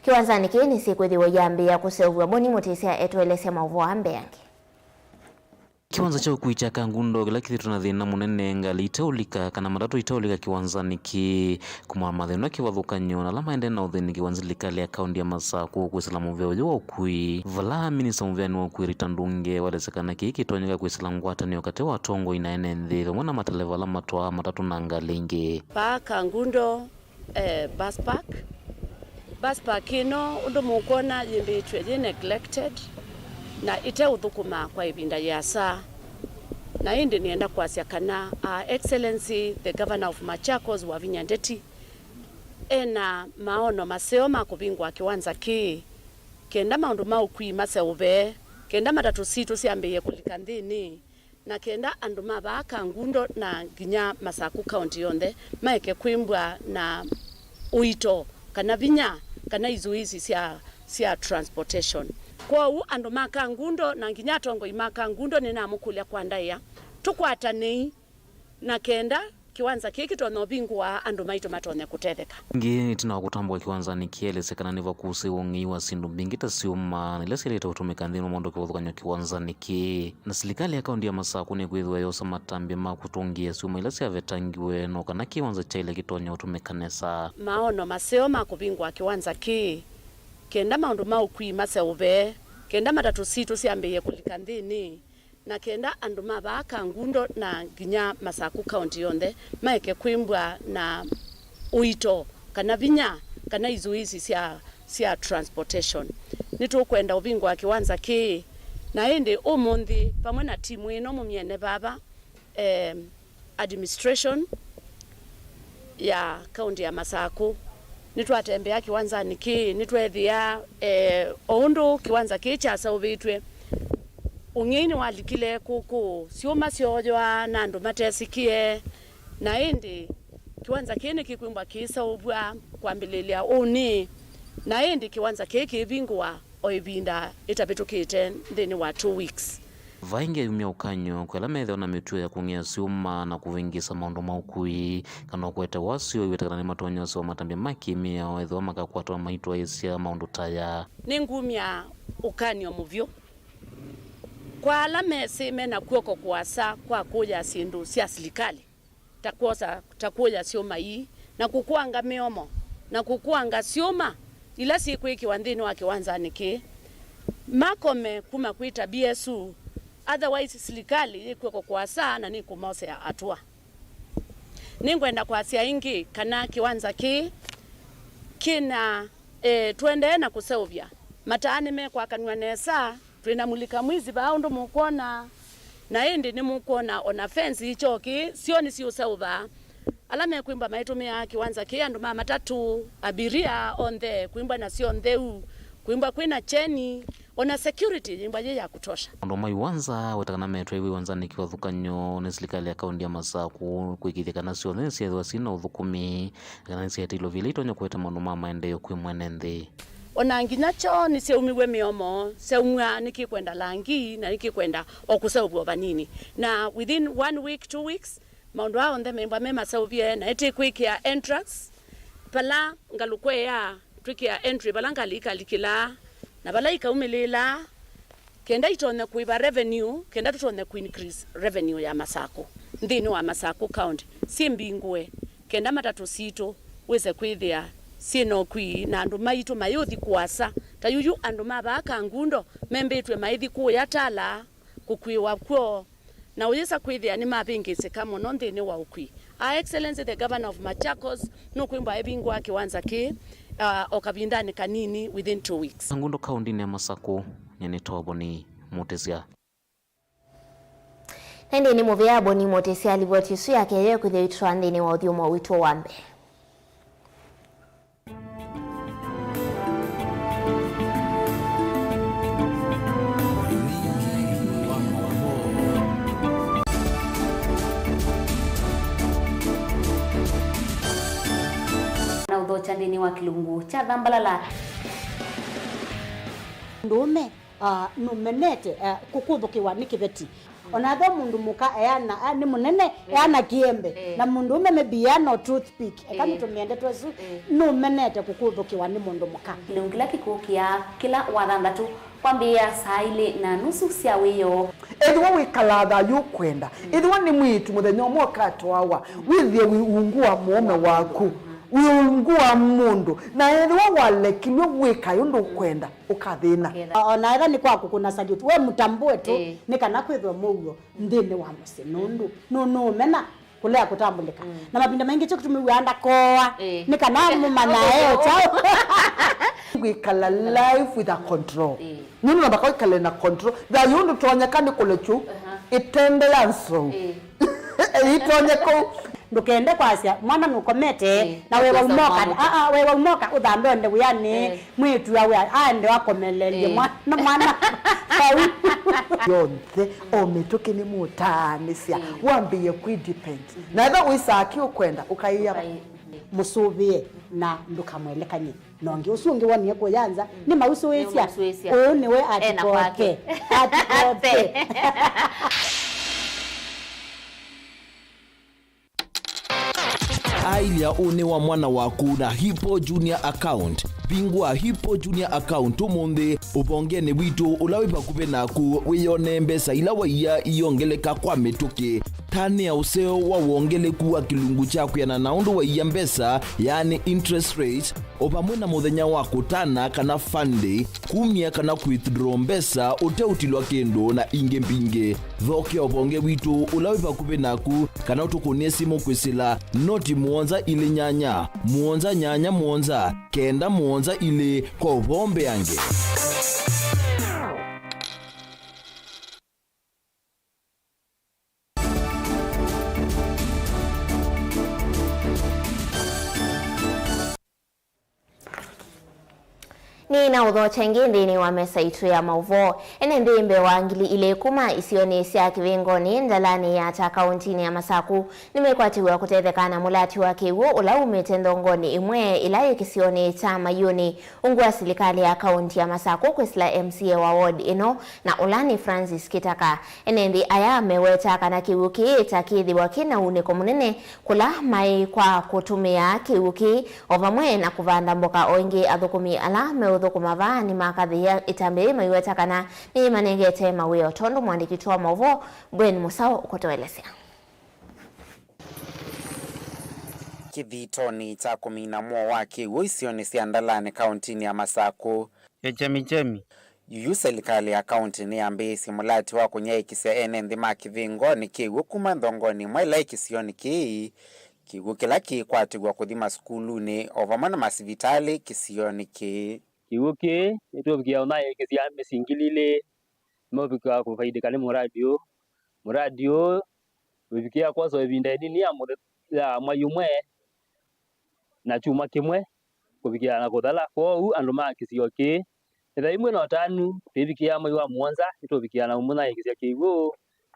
kĩwanzanĩ kĩĩ nĩsyĩkwĩthĩwa iyambĩĩa kũseũvw'a. Boni Mũtĩsya etũelesya maũvoo aa mbeange. Kĩwanza kya ũkui kya Kangundo kĩla kĩthĩtwe na thĩna mũnene, ngalĩ iteũlika kana matatũ iteũlika kĩwanzanĩ kĩĩ. Kumana na mathĩna, kĩvathũkany'o na ala maendee na ũthĩnĩki wa nzilikalĩ ya kaũnti ya Masakũ kwĩsĩla mũvĩa ũyũ wa ũkui, vala minista mũveani wa ũkui Rita Ndũnge waelesya kana kĩĩ kĩtonyeka kwĩsĩla ngwatanĩo katĩ wa atongoi na ene nthĩ vamwe na mateleva ala matwaa matatũ na ngalĩ ingĩ. Vaa Kangundo, eh, bus park. Bus park ĩno, ũndũ mũkwona, yĩmbĩĩtw'e yĩ neglected na ĩteũthũkũma kwa ĩvinda yĩasa. Na ĩndĩ nĩenda kwasya kana Her Excellency the Governor of Machakos, Wavinya Ndeti, ena maono maseo ma kũvingũa kĩwanza kĩĩ, kenda maũndũ ma ũkui maseũve, kenda matatũ sitũ syambĩĩe kũlika nthĩnĩ, na kenda andũ ma vaa Kangundo na nginya Masaku County yonthe maeke kwĩmbwa na ũito kana vinya kana izuizi sya, sya transportation. Kwoou andũ ma Kangundo na nginya atongoi ma Kangundo nĩnamũkũlya kwa ndaĩa tũkwatanei na kenda kĩwanza kĩĩ kĩtonya ũvingũa andũ maitũ matonye kũtetheka. Ĩngĩ, ĩtina wa kũtambũka kĩwanzanĩ kĩĩ, elesya kana nĩvakusĩwe ũng'ei wa syĩndũ mbingĩ ta syũma na ila syaĩlĩte kũtũmĩka nthĩnĩ wa maũndũ kĩvathũkany'o kĩwanzanĩ kĩĩ. Na silikalĩ ya kaũntĩ ya Masaku nĩkwĩthĩwa yosa matambya ma kũtũngĩĩa syũma ila syavetangiwe no kana kĩwanza kyaĩle kĩtonye ũtũmĩka nesa. Maono maseo ma kũvingũa kĩwanza kĩĩ, kenda maũndũ ma ũkui maseũvee, kenda matatũ sitũ syambĩĩe kũlika nthĩnĩ, na kenda andũ ma vaa Kangundo na nginya Masaku County yonthe maeke kwĩmbwa na ũito kana vinya kana izuizi sya, sya transportation. Nĩtũkwenda ũvingũa kĩwanza kĩĩ, na ĩndĩ ũmũnthĩ vamwe na timu ĩno mũmyene vava, eh, administration ya kaũntĩ ya Masaku. Nĩtwatembea kĩwanzanĩ kĩĩ, nĩtweethĩa, eh, o ũndũ kĩwanza kĩĩ kyaseũvĩtw'e. Ũng'ei nĩwalikile kũkũ, syũma syooywa na andũ matesĩkĩe, na ĩndĩ kĩwanza kĩĩ nĩkĩkwĩmbwa kĩiseũvw'a kwambĩlĩlya ũnĩ, na ĩndĩ kĩwanza kĩĩ kĩivingũa o ĩvinda ĩtavĩtũkĩte nthĩnĩ wa two weeks. Vaingĩ ayumya ũkany'o kwĩ ala methĩwa na mĩtuo ya kũng'ea syũma na kũvĩngĩĩsa maũndũ ma ũkui, kana ũkwete wasyo iweta kana nĩmatonya ũseũva matambya ma kĩ-mĩao ethĩwa makakwatwa maitwaĩĩsya maũndũ ta aya. Nĩngumya ũkany'o mũvyũ kwa ala mesĩ me na kw'oko kũasa kwa kũya syĩndũ sya silikalĩ, ta kwosa, ta kũya syũma ii, na kũkũanga mĩomo, na kũkũanga syũma ila syĩkwĩkĩwa nthĩnĩ wa kĩwanzanĩ kĩĩ, makome kuma kwĩ ta B S U, otherwise silikalĩ yĩ kw'oko kũasa na nĩkũmosea atua. Nĩngwenda kwasya ĩngĩ kana kĩwanza kĩĩ kĩna, eh, tũendee na kũseũvya. Mataa nĩmekwakanw'a nesa, twĩ na mulika mwizi vaa ũndũ mũkwona, na ĩndĩ nĩmũkwona o na fence ikyoki syo nĩsiũseũvaa. Ala mekwĩmba maitũmĩaa kĩwanza kĩĩ andũ ma matatũ, abiria onthe, kwĩmba na syo ntheu, kwĩmba kwĩ na kyeni, o na security yĩmba yĩ ya kutosha. Maũndũ ma iwanza weta kana metwaiwe iwanzanĩ kĩvathũkany'o nĩ silikalĩ ya kaũntĩ ya Masaku kwĩkĩĩthya kana syonthe nĩsyethĩwa syĩ na ũthũkũmi, kana nĩsyaĩte ilovia ila itonya kũete maũndũ ma maendeeo kwĩ mwene nthĩ. O na nginya kyoo nĩsyaumiw'e mĩomo, syaumw'a nĩkĩkwenda langi na nĩkĩkwenda o kũseũvw'a vanini. Na within one week, two weeks, maũndũ aa onthe meimbwa me maseũvye, na ĩtĩkwĩkĩa entrance vala ngalũko ĩyaa, twĩkĩa entry vala ngalĩ ikalikĩlaa na vala ikaumĩlĩĩlaa, kenda itonye kũĩva revenue, kenda tũtonye kũ increase revenue ya Masaku nthĩnĩ wa Masaku County, syĩ mbingũe, kenda matatũ sitũ wĩse kwĩthĩa syĩ na ũkui na andũ maitũ mayũthi kũasa. Ta yuyu andũ ma vaa Kangundo membĩtw'e maithi kũya Tala kũkuĩwa kw'o, na ũyĩsa kwĩthĩa nĩmavĩngĩĩsĩka mũno nthĩnĩ wa ũkui. Her Excellency the Governor of Machakos nũkwĩmbwa evingũa kĩwanza kĩĩ, uh, o kavindanĩ kanini, within two weeks. Kangundo kaũndĩnĩ ya Masaku, nyie nĩ Toboni Mũtĩsya. Na ĩndĩ nĩ mũvea Boni Mũtĩsya livoti ĩsu yake yo kwĩthĩa ĩtũtwaa nthĩnĩ wa ũthyũmũo witũ wa mbee. Na ũthokya nthĩnĩ wa kĩlungu kya Thambalala. Mũndũũme, ah, nũmenete, ah, kũkũthũkĩwa nĩ kĩveti. O na ethĩwa mũndũ mũka eana, a, nĩ mũnene, ĩĩ, eana kĩembe, ĩĩ, na mũndũũme maybe eana o toothpick, eka, ĩĩ, nĩtũmĩe ndeto ĩsu, ĩĩ, nũmenete kũkũthũkĩwa nĩ mũndũ mũka. Kĩlungu kĩla kĩkũkĩa kĩla Wathanthatũ kwambĩĩa saa ilĩ na nusu sya wĩoo. Ethĩwa wĩkalaa thayũ ũkwenda, mm, ethĩwa nĩ mwĩĩtu mũthenya ũmwe ũkatwawa, mm, wĩthĩe wĩ ungu wa mũũme waku, mm, wĩ ungu wa mũndũ, na ethĩwa walekilw'e wĩkae ũndũ ũkwenda, ũkathĩna. Ũketha. O na etha nĩ kwa kũkũna salute, we mũtambũe tu, ĩĩ, nĩ kana kwĩthwe mũuo nthĩnĩ wa mũsyĩ, nũndũ nũ-, nũũmena kũlea kũtambũlĩka. Mm. Na mavinda maingĩ kyo kĩtũmĩw'aa ndakoa, ĩĩ, nĩ kana mũmanya e o kyaũ. Gwĩkala life with a control. Ĩĩ. Nũndũ nambaka wĩkale na control. Thayũ ndũtonyeka nĩ kũlekyu, aha, ĩtende ya nsou. Ĩĩ. Ĩtonye kũu. Ndũkende kwasya, mwana nũkomete, ĩĩ, na wewa ũmũka, aa, wewa ũmũka, ũthambe ũende wĩanĩ, ĩĩ, mwĩĩtu awe, aende akomelelye, ĩĩ, mwana, mwana. Vau. Yonthe, o mĩtũkĩ nĩmũtaanĩsya, wambĩĩe kwĩ depend. Na ethĩwa wĩsaa kĩ ũkwenda, ũkaĩa mũsũvĩe na ndũkamwelekany'e na ũngĩ. Ũsu ũngĩ wonie kũya nza, nĩmausũĩsya. Nĩmausũĩsya. Ũũ nĩwe ena kwake. Atikoke. Atikoke. Ailya ũnĩ wa mwana waku na Hippo Junior Account. Vingũa Hippo Junior Account ũmũnthĩ ũvongenĩ witũ ũla wĩ vakuvĩ naku, wĩyonee mbesa ila waia iyongeleka kwa mĩtũkĩ. Tanĩa ũseo wa wongeleku wa kĩlungu kya kwĩana na ũndũ waia mbesa, yaani interest rate, o vamwe na mũthenya wa kũtana kana fund day, kumya kana withdraw mbesa ũteũtilwa kĩndũ, na ingĩ mbingĩ. Thokea ũvonge witũ ũla wĩ vakuvĩ naku, kana ũtũkũnĩe simũ kwĩsĩla noti mũonza ilĩ nyanya, mũonza nyanya mũonza, kenda mũonza ilĩ kwa ũvoo mbeange. Nĩ na ũthokya ĩngĩ nthĩnĩ wa mesa itũ ya maũvoo. Ene nthĩ mbee wa ngili ilĩ kuma isionĩ sya Kĩvĩngoni, Ndalani ya ta kaũntinĩ ya Masaku, nĩmekwatĩw'a kũtetheka na mũlati wa kĩw'ũ ũla umĩte nthongonĩ ĩmwe ĩla yĩ kĩsionĩ kya Mayũnĩ, ungu wa silikalĩ ya kaũnti ya Masaku kwĩsĩla M C A wa ward ĩno, na ũla nĩ Francis Kitaka. Ene nthĩ aya meweta kana kĩw'ũ kĩĩ ta kĩthĩwa kĩ na unĩko mũnene kũla maĩ kwa kũtũmĩa kĩw'ũ kĩĩ, o vamwe na kũvanda mboka. O ĩngĩ, athũkũmi ala meũthũkũma vaa nĩmakathĩĩa ĩtambya yĩĩ maiweta kana nĩyĩmanengete mawĩa, o tondũ mũandĩki witũ wa maũvoo Ben Mũsaũ ũkũtũelesya. Kĩthitonĩ kya kũmina mũo wa kĩw'ũ isionĩ sya Ndalani kaũntinĩ ya Masakũ, Echemichemi. Yu silikalĩ ya kaũntĩ nĩyambĩĩsye mũlati wa kũnyaĩĩkĩsya ene nthĩ ma Kĩvĩngoni kĩw'ũ kuma nthongonĩ ĩmwe ĩla yĩ kĩsionĩ kĩĩ, kĩw'ũ kĩla kĩkwatĩw'a kũthi masukulunĩ o vamwe na masivitalĩ kĩsionĩ kĩĩ. Kĩw'ũ kĩĩ nĩtũvikĩa ũnyaĩĩkĩsya mĩsyĩ ngili ilĩ, nĩmaũvikĩa kũvaidĩka nĩ mũradi ũũ. Mũradi ũũ ũvikĩa kwoswa ĩvinda ĩnini ya mũthe-, ya mwai ũmwe na kyumwa kĩmwe kũvikĩa na kũthala. Kwoou andũ ma kĩsio kĩĩ, ethĩwa imwe na ũtanu twĩvikĩa mwai wa mũonza, nĩtũvikĩa na ũmũnyaĩĩkĩsya kĩw'ũ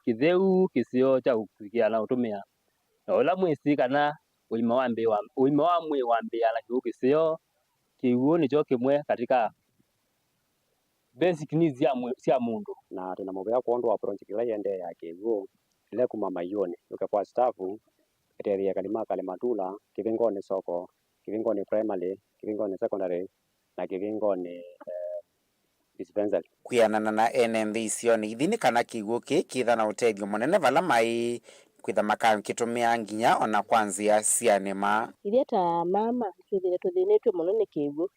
kĩtheu, kĩseo kya kũvikĩa na ũtũmĩa. Na ũla mwĩsĩ kana ũima wa mbee wa, ũima wa mwĩĩ wambĩĩa na kĩw'ũ kĩseo, kĩw'ũ nĩkyo kĩmwe katika basic needs sya mwĩ-, sya mũndũ. Na twĩ na mũvea kwondũ wa project ĩla ĩendee ya kĩw'ũ, ĩla ĩkuma Mayũnĩ yũke kwa staff, ĩtethye ekali ma Kalimatula, Kĩvĩngoni soko, Kĩvĩngoni primary, Kĩvĩngoni secondary, na Kĩvĩngoni, eh, dispensary. Kwĩanana na ene nthĩ isionĩ ithi, nĩ kana kĩw'ũ kĩĩ kĩtha na ũtethyo mũnene vala maĩ, kwĩtha makakĩtũmĩa nginya o na kwa nzĩa sya nĩma. Ithyĩ ta mama, twĩthĩĩtwe tũthĩnĩtw'e mũno nĩ kĩw'ũ.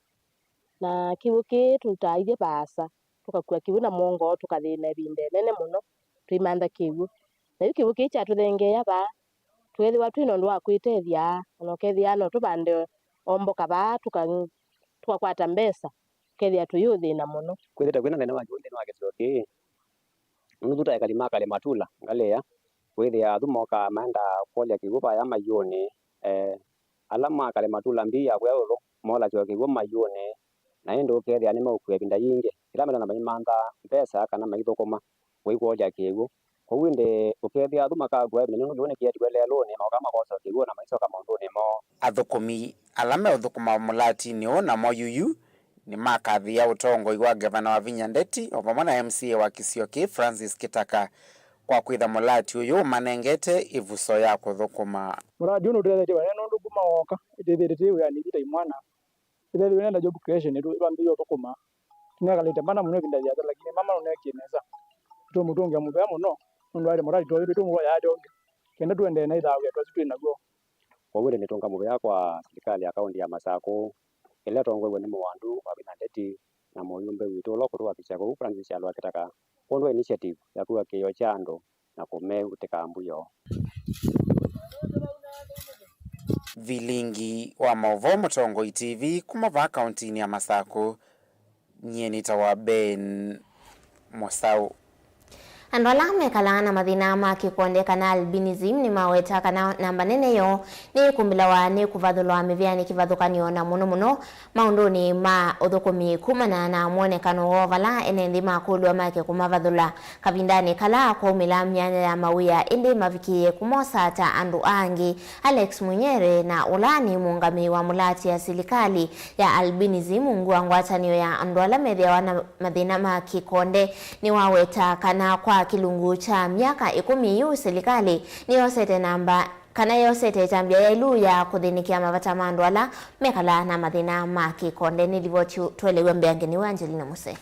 Na kĩw'ũ kĩĩ tũtaa ithyĩ vaasa, tũkakua kĩw'ũ na mũongo, tũkathĩna ĩvinda ĩnene mũno tũimantha kĩw'ũ. Na yu kĩw'ũ kĩĩ kyatũthengeea vaa, tũkeethĩwa twĩ na ũndũ wa kwĩtethya, o na ũkethĩa no tũvande o mboka vaa, tũka-, tũkakwata mbesa, ũkethĩa tũyĩũthĩna mũno. Kwĩthĩĩtwe kwĩna thĩna wa kĩw'ũ nthĩnĩ wa kĩsio kĩĩ, nũndũ ta ekali ma Kalimatula, ngalĩ ĩya, wĩthĩaa asu mokaa maenda kwolya kĩw'ũ vaya Mayũnĩ, eh, ala ma Kalimatula mbi ya kũya ĩũlũ, molakya o kĩw'ũ Mayũnĩ, na ĩndĩ ũkethĩa nĩmeũkua ĩvinda yingĩ, yĩla methĩwa maimantha mbesa kana maithũkũma kũi kwolya kĩw'ũ. Kwoou ĩndĩ ũkethĩa asu makakua ĩvinda nũndũ kĩw'ũ nĩkĩetiwe lelũnĩ, maũka makosa o kĩw'ũ na maisoka maũndũnĩ moo. Athũkũmi ala meũthũkũma mũlatinĩ ũũ namo yuyu nĩmakathĩĩa ũtongoi wa ngavana Wavinya Ndeti o vamwe na M C A wa kĩsio kĩĩ Francis Kitaka kwa kwĩtha mũlati ũyũ ũmanengete ĩvuso ya kũthũkũma. Mũlati ũyũ nũtũtethetie vanene nũndũ kuma wooka, ĩtĩthĩtye twĩ wĩanĩ ithyĩ ta imwana. Ĩthĩwa nenda job creation, nĩtwambĩĩe ũthũkũma. Tũnekalĩte mana mũno ĩvinda yĩasa, lakini mama nũneekie nesa. Nĩtũũmũtũngĩa mũvea mũno, nũndũ aĩle mũlati ta ũyũ, nĩtũmũvoya aĩle ũngĩ, kenda tũendee na ĩthaw'a twasu twĩ naw'o. Kwoou ĩndĩ nĩtũngamũvea kwa silikalĩ ya kaũntĩ ya Masakũ, ĩla ĩtongoew'e nĩ Mũwandu Wavinya Ndeti na mũyumbe witũ ũla ũkũtũwakilisya kũu, Francis Kyalwa Kĩtaka, kwondũ wa initiative ya kũw'a kĩĩo kya andũ na kũmeutĩka mbũyo. Vilingi wa maũvoo Mũtongoi T V kuma vaa kaũntĩnĩ ya Masakũ, nyie nĩtawa Ben Mũsaũ. Andũ ala mekalaa na mathĩna ma kĩkonde kana albinism nĩmaweta kana namba nene yoo nĩ ĩkũmbĩlawa nĩ kũvathũlwa mĩvĩanĩ kĩvathũkany'o, na mũno mũno maũndũnĩ ma ũthũkũmi kumana na mwonekano woo vala ene nthĩ makũlw'a make kũmavathũla kavindanĩ kala kwaumĩla myanya ya mawĩa, ĩndĩ mavikĩĩe kũmosa ta andũ angĩ. Alex Munyere, na ũla nĩ mũũngamĩi wa mũlaati ya silikalĩ ya albinism, ungu wa ngwatanĩo ya andũ ala methĩawa na mathĩna ma kĩkonde, nĩwaweta kana kwa kĩlungu kya myaka ĩkũmi yu, silikalĩ nĩyosete namba kana yosete ĩtambya ya ĩlu ya kũthĩnĩkĩa mavata ma andũ ala mekalaa na mathĩna ma kĩkonde. Nĩ livoti tũelew'a mbeange nĩwe Angelina Muse.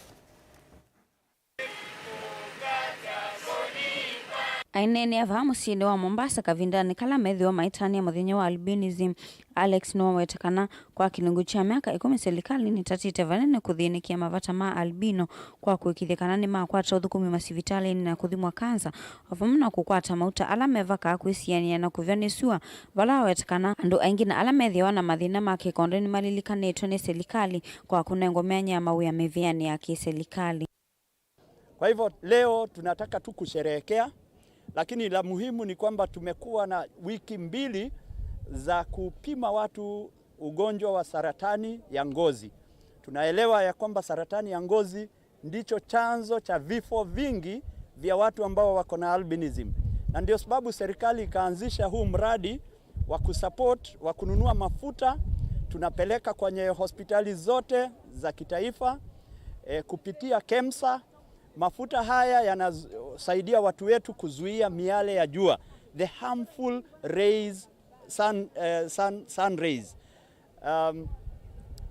Aineenea vaa mũsyĩnĩ wa Mombasa kavindanĩ kala methĩwa maitany'a mũthenya wa albinism, Alex nĩwaweta kana kwa kĩlungu kya myaka ĩkũmi silikalĩ nĩtatĩte vanene kũthĩnĩkĩa mavata ma albino kwa kũĩkĩĩthya kana nĩmakwata ũthũkũmi masivitalĩnĩ na kũthimwa kanza, o vamwe na kũkwata mauta ala mevakaa kwĩsianĩa na kũvya nĩ sua, vala waweta kana andũ aingĩ na ala methĩawa na mathĩna ma kĩkonde nĩmalilikanĩtwe nĩ silikalĩ kwa kũnengwa myanya ya mawĩa mĩvĩanĩ ya kĩsilikalĩ. Kwa hivyo leo tunataka tu kusherehekea, lakini la muhimu ni kwamba tumekuwa na wiki mbili za kupima watu ugonjwa wa saratani ya ngozi. Tunaelewa ya kwamba saratani ya ngozi ndicho chanzo cha vifo vingi vya watu ambao wako na albinism, na ndio sababu serikali ikaanzisha huu mradi wa kusupport, wa kununua mafuta. Tunapeleka kwenye hospitali zote za kitaifa, eh, kupitia KEMSA. Mafuta haya yanasaidia watu wetu kuzuia miale ya jua, the harmful rays, sun, eh, sun, sun rays. Um,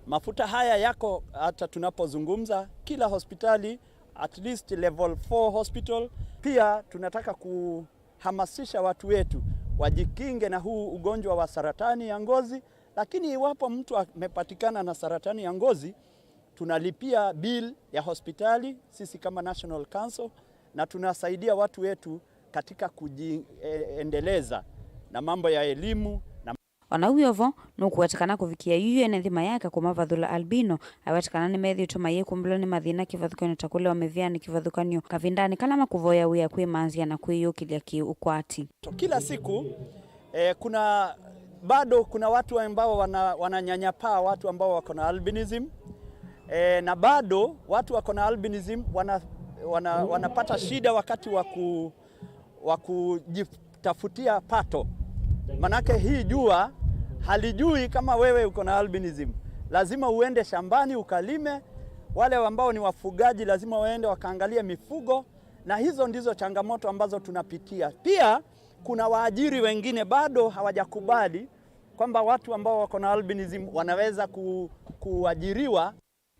mafuta haya yako hata tunapozungumza, kila hospitali, at least level four hospital. Pia tunataka kuhamasisha watu wetu wajikinge na huu ugonjwa wa saratani ya ngozi, lakini iwapo mtu amepatikana na saratani ya ngozi, tunalipia bill ya hospitali sisi kama National Council, na tunasaidia watu wetu katika kujiendeleza na mambo ya elimu na Ona wĩ o vo, nũkũweta kana kũvikĩa yu ene nthĩ mayaka kũmavathũla albino, aweta kana nĩmethĩĩtwe mayĩkũmbĩlwa nĩ mathĩna kĩvathũkany'o ta kũlewa mĩvĩanĩ kĩvathũkany'o kavindanĩ kala makũvoya wĩa kwĩmanzĩa na kwĩyũkĩlya kĩ-ũkwati. Kila siku, eh, kuna, bado kuna watu ambao wana-, wananyanyapaa watu ambao wako na albinism. Eh, na bado watu wako na albinism wana-, wana-, wanapata shida wakati wa ku-, wa kujitafutia pato. Manake hii jua halijui kama wewe uko na albinism. Lazima uende shambani ukalime. Wale ambao ni wafugaji lazima waende wakaangalie mifugo, na hizo ndizo changamoto ambazo tunapitia. Pia kuna waajiri wengine bado hawajakubali kwamba watu ambao wako na albinism wanaweza ku-, kuajiriwa.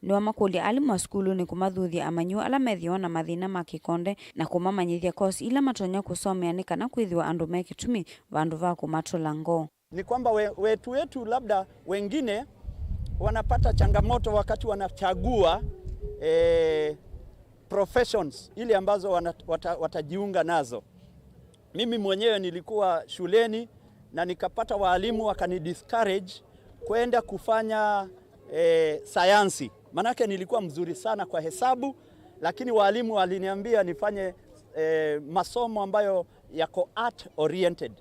Nĩwamakũlya alimũ a sukulunĩ kũmathuthya amanyĩw'a ala methĩawa na mathĩna ma kĩkonde na kũmamanyĩthya kosi ila matonya kũsomea nĩ kana kwĩthĩwa andũ me kĩtumi vandũ va kũmatũla ngoo. Ni kwamba we-, wetu wetu labda wengine wanapata changamoto wakati wanachagua, eh, professions ile ambazo wana-, wata-, watajiunga nazo. Mimi mwenyewe nilikuwa shuleni na nikapata walimu wakani discourage kwenda kufanya, eh, sayansi. Manake nilikuwa mzuri sana kwa hesabu, lakini walimu waliniambia nifanye, eh, masomo ambayo yako art oriented.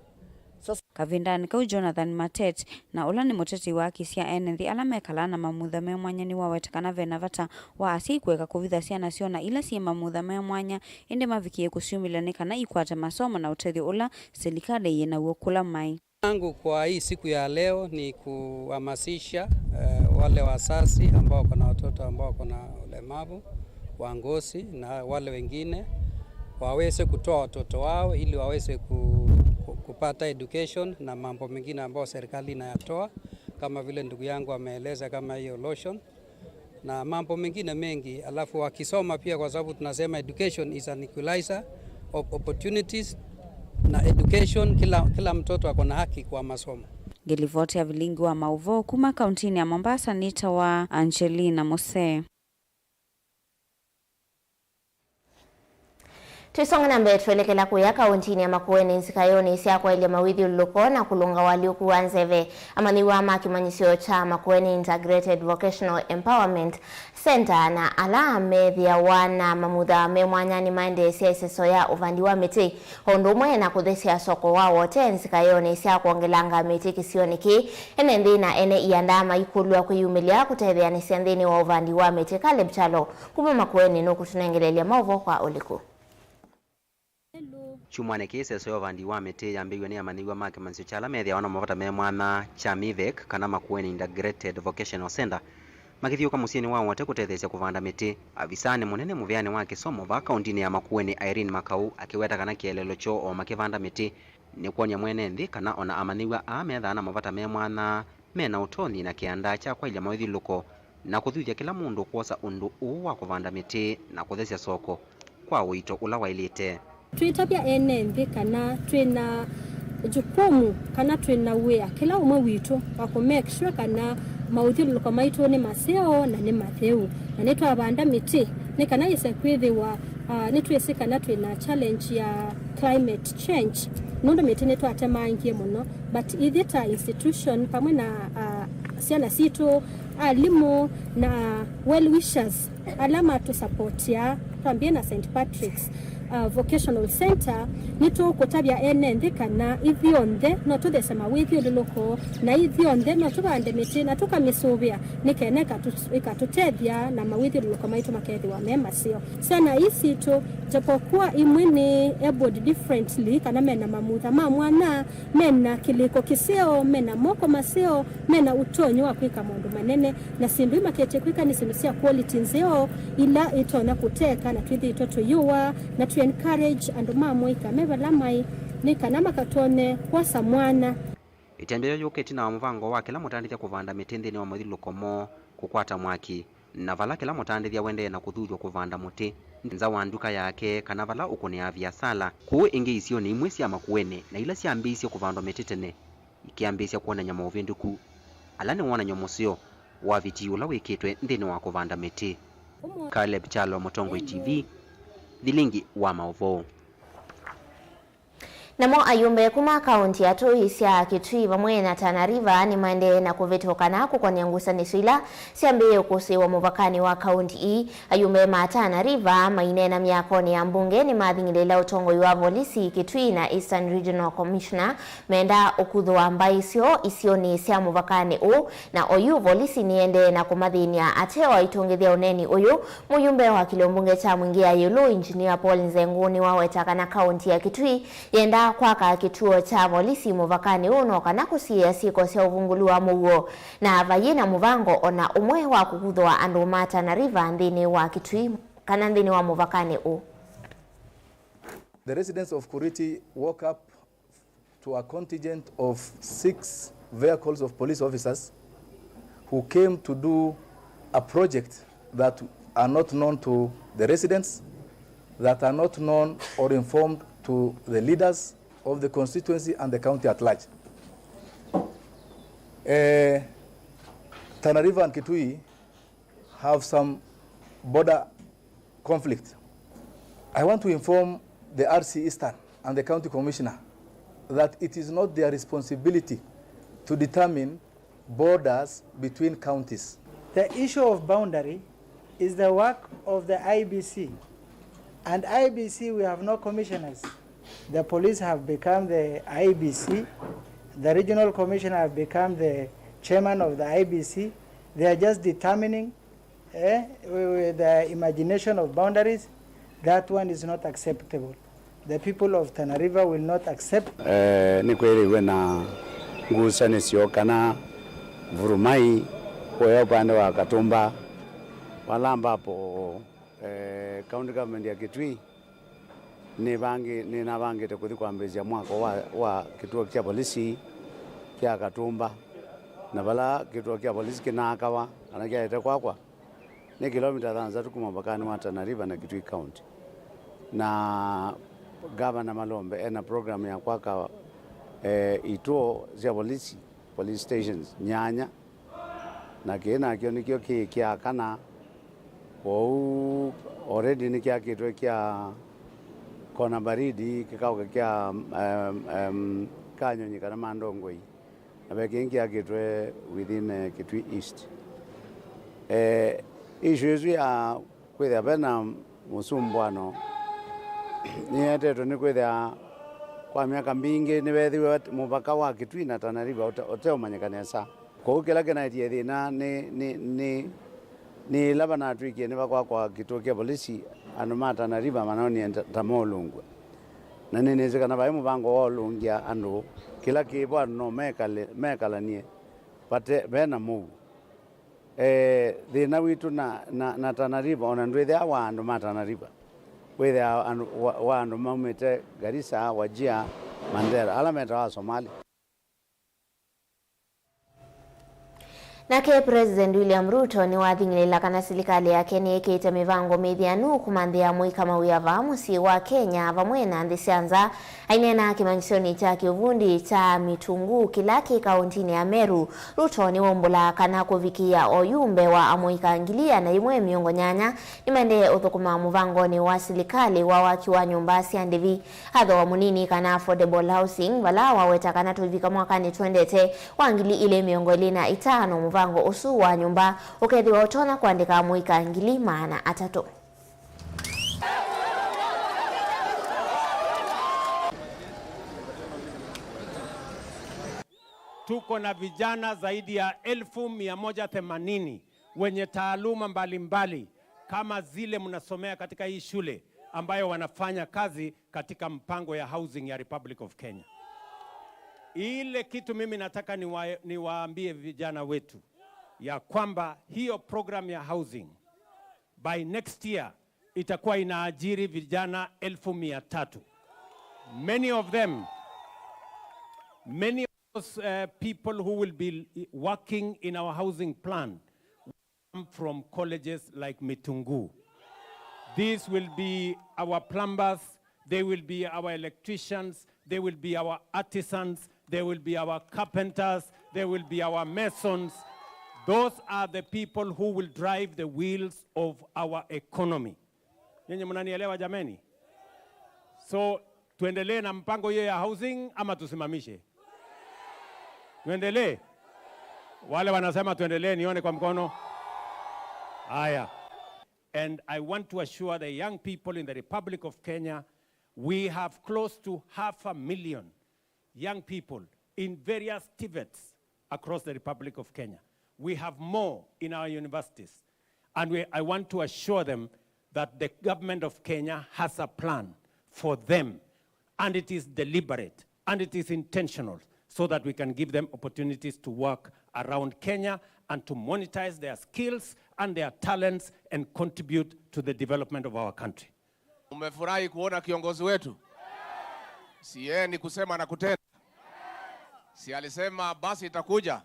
Sasa kavindanĩ kau, Jonathan Matet, na ũla nĩ mũtetei wa haki sya ene nthĩ ala mekalaa na mamutha me mwanya, nĩwaweta kana ve na vata wa asyai kũeka kũvitha syana syoo na ila syĩ mamutha me mwanya, ĩndĩ mavikĩe kũsyumĩlya nĩ kana ikwate masomo na ũtethyo ũla silikalĩ yĩ naw'o kũla maĩ. Yangu kwa hii siku ya leo ni kuhamasisha, eh, wale wazazi ambao wako na watoto ambao wako na ulemavu wa ngozi na wale wengine waweze kutoa watoto wao ili waweze ku-, ku-, kupata education na mambo mengine ambayo serikali inayatoa, kama vile ndugu yangu ameeleza, kama hiyo lotion na mambo mengine mengi. Alafu wakisoma pia, kwa sababu tunasema education is an equalizer of opportunities, na education, kila, kila mtoto ako na haki kwa masomo. Ngĩlivoti ya vilingi wa maũvoo kuma kauntinĩ ya Mombasa, nĩtawa Angelina Muse. Twĩsonga na mbee, twelekela kũya kaũntinĩ ya Makueni, nzikayonĩ sya kwaĩlya mawĩthyũlũlũko na kũlũnga ũalyũku wa nzeve. Amanyĩw'a ma kĩmanyĩsyo kya Makueni Integrated Vocational Empowerment Center na ala methĩawa na mamutha me mwanya nĩmaendeesya ĩseso ya ũvandi wa mĩtĩ, o ũndũ ũmwe na kũthesya soko wa Wote nzikayonĩ sya kwongelanga mĩtĩ kĩsionĩ kĩĩ. Ene nthĩ na ene ianda maikũlw'a kwĩyumĩlya kũtetheanĩsya nthĩnĩ wa ũvandi wa mĩtĩ. Caleb Kyalo kuma Makueni nũkũtũnengeleelya maũvoo kwa ũliku. Kyumwanĩ kĩĩ, ĩseso ya ũvandi wa mĩtĩ yambĩĩw'e nĩ amanyĩw'a ma kĩmanyĩsyo kya ala methĩawa na mavata me mwanya kya MIVEC, kana Makueni Integrated Vocational Center, makĩthyũũka mũsyĩnĩ wa Wote kũtetheesya kũvanda mĩtĩ. Avisaa nĩ mũnene mũvĩanĩ wa kĩsomo vaa kaũntinĩ ya Makueni, Irene Makau, akĩweta kana kĩeleelo kyoo o makĩvanda mĩtĩ nĩ kwony'a mwene nthĩ kana o na amanyĩw'a aa methaa na mavata me mwanya me na ũtonyi na kĩanda kya kwaĩlya mawĩthyũlũlũko na kũthuthya kĩla mũndũ kwosa ũndũ ũũ wa kũvanda mĩtĩ na kũthesya soko kwa ũito ũla waĩlĩte. Twĩtavya ene nthĩ kana twĩ na jukumu kana twĩ na wĩa kĩla ũmwe witũ wa kũ make sure kana maũthyũlũlũko maitũ nĩ maseo na nĩ matheu, na nĩtwavanda mĩtĩ nĩ kana yĩse kwĩthĩwa, ah, nĩtwĩsĩ kana twĩ na challenge ya climate change, nũndũ mĩtĩ nĩtwatemangie mũno. But ithyĩ ta institution, vamwe na, ah, syana sitũ, alimũ, na well wishers ala matũsapotia, twambie na Saint Patrick's, ah, Vocational Center, nĩtũkũtavya ene nthĩ kana ithyonthe no tũthese mawĩthyũlũlũko, na ithyonthe no tũvande mĩtĩ na tũkamĩsũvĩa nĩ kenda ĩkatũ-, ĩkatũtethya na mawĩthyũlũlũko maitũ makethĩwa me maseo. Syana ii sitũ, japokuwa imwe nĩ abled differently kana mena mamutha ma mwanya, mena kĩlĩko kĩseo, mena moko maseo, mena ũtonyi wa kwĩka maũndũ manene, na syĩndũ imakĩtie kwĩka nĩ syĩndũ sya quality nzeo ila itonya kũteka, na twĩthĩĩtwe tũyĩũa na tũ encourage andũ ma mũika me vala maĩ nĩ kana makatonye kwosa mwanya. Ĩtambya yĩu yũka ĩtina wa mũvango wa kĩla mũtandĩthya kũvanda mĩtĩ nthĩnĩ wa mathyũlũlũko moo kũkwata mwaki, na vala kĩla mũtandĩthya ũendee na kũthuthw'a kũvanda mũtĩ nza wa nduka yake kana vala ũkũnĩaa viasala. Kũũ ĩngĩ isionĩ imwe sya Makueni na ila syambĩĩisye kũvandwa mĩtĩ tene ikĩambĩĩsya kwonany'a maũvĩndũku, ala nĩ wonany'o mũseo wa vitii ũla wĩkĩtwe nthĩnĩ wa kũvanda mĩtĩ. Caleb Kyalo, Mũtongoi T V, Thilingi wa Maũvoo. Namo ayumbe kuma kaunti ya tũĩ sya Kitui vamwe na Tana River nĩmaendee na kũvĩtũkana kũkonĩa ngusanĩsyo ila syambĩĩe ũkũsĩĩwa mũvakanĩ wa kaunti ii. Ayumbe ma Tana River maineena myakonĩ ya mbunge nĩmathing'ĩlĩĩla ũtongoi wa volisi Kitui na Eastern Regional Commissioner menda ũkuthũa mbaĩ syoo isionĩ sya mũvakanĩ ũũ, na oyu volisi nĩendee na kũmathĩny'a ateo aitũngĩthya ũneeni ũyũ. Mũyumbe wa kĩlio mbunge kya Mwingĩ ya ĩũlũ, Engineer Paul Nzengu, nĩwaweta kana kaunti ya Kitui yendaa kwaka kĩtuo kya volisi mũvakanĩ ũũ no kana kũsiĩĩa syĩko sya ũvungũlu wa mũuo, na vayĩ na mũvango o na ũmwe wa kũkuthũa andũ ma Tana River nthĩnĩ wa Kitui kana nthĩnĩ wa mũvakanĩ ũũ. The residents of Kuriti woke up to a contingent of six vehicles of police officers who came to do a project that are not known to the residents, that are not known or informed to the leaders of the constituency and the county at large. Eh, Tana River and Kitui have some border conflict. I want to inform the R C Eastern and the county commissioner that it is not their responsibility to determine borders between counties. The issue of boundary is the work of the I B C. And I B C, we have no commissioners. The police have become the I B C. The regional commissioner have become the chairman of the I B C. They are just determining, eh, with the imagination of boundaries. That one is not acceptable. The people of Tana River will not accept. Eh, nĩkwĩrĩiwe na ngusanĩsyo kana vurumai kũya ũpande wa Katumba, vala ambapo, eh, county government ya Kitui nĩvangi-, nĩnavangĩte kũthi kwambĩĩsya mwako wa, wa kĩtuo kya volisi kya Katumba, na vala kĩtuo kya volisi kĩnaakawa kana kyaete kwakwa, nĩ kĩlomita thanthatũ kuma mũvakanĩ wa Tana River na Kitui County. Na Gavana Malombe ena program ya kwaka, eh, ituo sya volisi, police stations, nyanya, na kĩĩ nakyo nĩkyo kĩĩ kya kana. Kwoou already nĩkyakĩtwe kya Kona baridi, kĩkaũka kya, em, em, kanyonyi kana mandongoi, na ve kĩngĩ kĩakĩtwe within, eh, Kitui East. Eh, issue ĩsu ya kwĩthĩa ve na mũsumbwano nĩyetetwe nĩ kwĩthĩa kwa myaka mbingĩ nĩvethĩwe mũvaka wa Kitui na Tana River ũte-, ũteũmanyĩka nesa. Kwoou kĩla kĩnaetie thĩna nĩ, nĩ, nĩ, nĩ ĩla vanatw'ĩkie nĩvakwakwa kĩtuo kya volisi, andũ ma Tana River manonie ta, ta moolũngw'a. Na nĩnĩsĩ kana vai mũvango wa ũlũngya andũ, kĩla kĩvo andũ no mekale, mekalanie vate, ve na mũuo. Eh, thĩna witũ na, na, na Tana River, ona ndwĩthĩawa wa andũ ma Tana River, wĩthĩawa andũ, wa, wa andũ maumĩte Garissa, Wajir, Mandera, ala metawa Asomali. Nake President William Ruto nĩwathing'ĩlĩla kana silikalĩ yake nĩĩkĩte mĩvango mĩthĩanu kũmanthĩa amũika mawĩa vaa mũsyĩ wa Kenya vamwe na nthĩ sya nza. Aineena kĩmanyĩsyonĩ kya kĩũvundi kya Mitungu kĩla kĩ kaũntinĩ ya Meru, Ruto nĩwaumbũla kana kũvikĩĩa oyu mbee wa amũika ngili ĩana yĩmwe mĩongo nyanya nĩmaendee ũthũkũma mũvangonĩ wa silikalĩ wa waki wa nyũmba sya ndĩvi. Athoa mũnini kana affordable housing, vala waweta kana tũivika mwakanĩ tũendete wa ngili ilĩ mĩongo ĩlĩ na ĩtano, mũvango ũsu wa nyũmba ũkethĩwa ũtonya kũandĩka amũika ngili maana atatũ. Tuko na vijana zaidi ya elfu mia moja themanini wenye taaluma mbalimbali kama zile mnasomea katika hii shule ambayo wanafanya kazi katika mpango ya housing ya Republic of Kenya. Ile kitu mimi nataka niwa-, niwaambie vijana wetu ya kwamba hiyo program ya housing by next year itakuwa inaajiri vijana elfu mia tatu. Many of them, many of those, uh, people who will be working in our housing plan come from colleges like Mitungu. These will be our plumbers, they will be our electricians, they will be our artisans, they will be our carpenters, they will be our masons. Those are the people who will drive the wheels of our economy. Nyinyi mnanielewa jameni? So, tuendelee na mpango hiyo ya housing ama tusimamishe? Tuendelee? Wale wanasema tuendelee, nione kwa mkono. Haya. And I want to assure the young people in the Republic of Kenya, we have close to half a million young people in various TVETs across the Republic of Kenya. We have more in our universities. And we, I want to assure them that the government of Kenya has a plan for them, and it is deliberate, and it is intentional, so that we can give them opportunities to work around Kenya and to monetize their skills and their talents and contribute to the development of our country. Umefurahi kuona kiongozi wetu? Si yeye ni kusema na kutenda? Si alisema basi itakuja?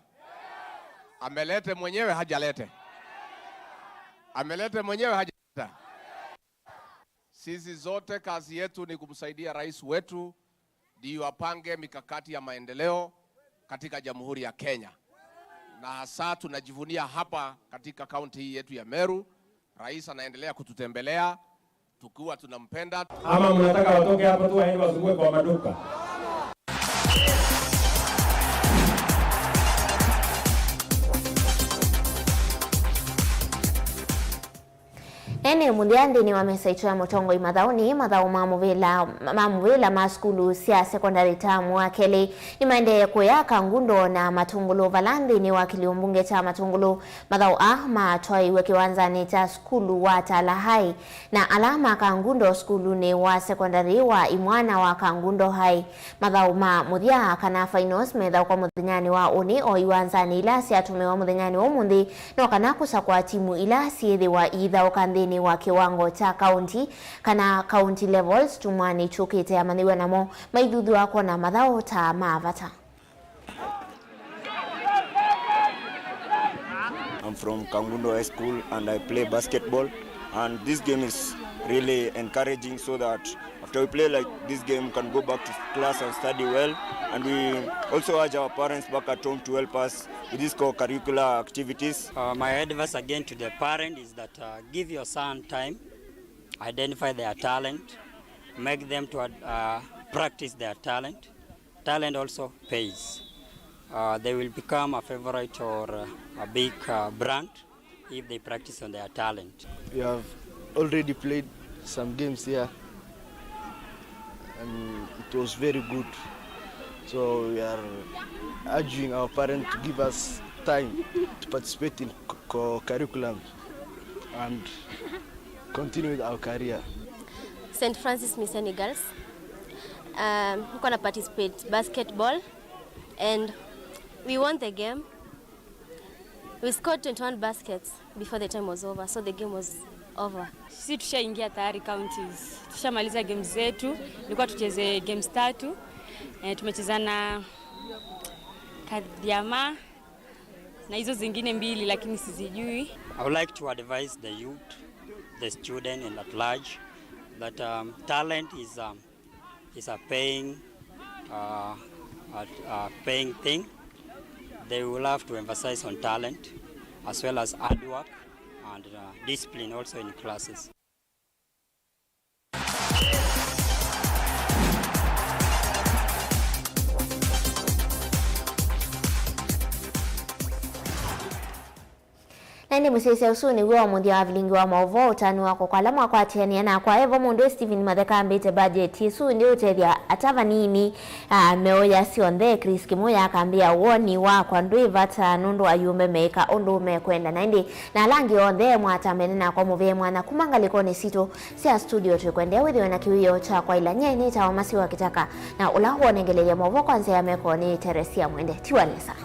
Amelete mwenyewe, hajalete? Amelete mwenyewe, hajaleta? Sisi zote kazi yetu ni kumsaidia rais wetu ndio apange mikakati ya maendeleo katika Jamhuri ya Kenya. Na hasa tunajivunia hapa katika kaunti hii yetu ya Meru, rais anaendelea kututembelea tukiwa tunampenda. Ama mnataka watoke hapa tu waende wazungue kwa maduka? Ene mũthya nthĩnĩ wa mesa itũ ya mũtongoi mathaũnĩ, mathaũ ma mũvĩla, ma mũvĩla ma sukulu sya sekondalĩ taamu wa kelĩ nĩmaendee kũya Kangundo na Matũngũlũ vala nthĩnĩ wa kĩlio mbunge kya Matũngũlũ. Mathaũ aa matwaĩiwe kĩwanzanĩ kya sukulu wa Tala High, na ala ma Kangundo sukulunĩ wa sekondalĩ wa imwana wa Kangundo High. Mathaũ ma mũthya kana finals methaũkwa mũthenyanĩ wa ũnĩ o iwanzanĩ ila syatũmĩwa mũthenyanĩ wa ũmũnthĩ, no kana kũsakũa timu ila syĩthĩwa iithaũka nthĩnĩ wa kĩwango kya kaunti kana county levels kyumwanĩ kyũkĩte. Amanyĩw'a namo maithuthw'a kwona mathaũ ta ma vata. I'm from Kangundo High School and I play basketball, and this game is really encouraging so that after we play like this game, we can go back to class and study well. And we also urge our parents back at home to help us with these co-curricular activities. Uh, my advice again to the parent is that, uh, give your son time, identify their talent, Make them to uh, practice their talent. Talent also pays. Uh, they will become a favorite or uh, a big uh, brand if they practice on their talent. We have already played some games here and it was very good. So we are urging our parents to give us time to participate in co- curriculum and continue with our career. Saint Francis Miseni Girls. Um, nilikuwa na participate basketball and we won the game. We scored twenty-one baskets before the time was over, so the game was over. Sisi tushaingia tayari counties, tushamaliza games zetu. Ilikuwa tucheze games tatu. E, tumecheza na Kadhiama na hizo zingine mbili, lakini sizijui. I would like to advise the youth, the student and at large that um, talent is um, is a paying uh, a, a paying thing. They will have to emphasize on talent as well as hard work and uh, discipline also in classes. Na ĩndĩ mũsyaĩĩsya, ũsu nĩw'o mũthya wa vilingi wa maũvoo. Ũtanu wakwa kwa ala mwakwatĩanĩa nakwa, evo mũndũ wĩ Stephen Matheka ambĩte bajeti ĩsu ĩndĩ ũtethya ata vanini. Aa, meũya syonthe, Chris Kĩmũya akambĩa, woni wakwa ndwĩ vata nũndũ ayumbe meĩka ũndũ mekwenda, na ĩndĩ na ala angĩ onthe mwatambene nakwa mũvĩe mwanya kuma ngalĩkonĩ sitũ sya studio. Twĩkwendea wĩthĩwe na kĩwĩoo kya kwaĩla. Nyie nĩtawa Masiwa Kĩtaka, na ũla wonengeleie maũvoo kwa nzĩa ya meko nĩ Teresia Mwende. Tiwa nesa.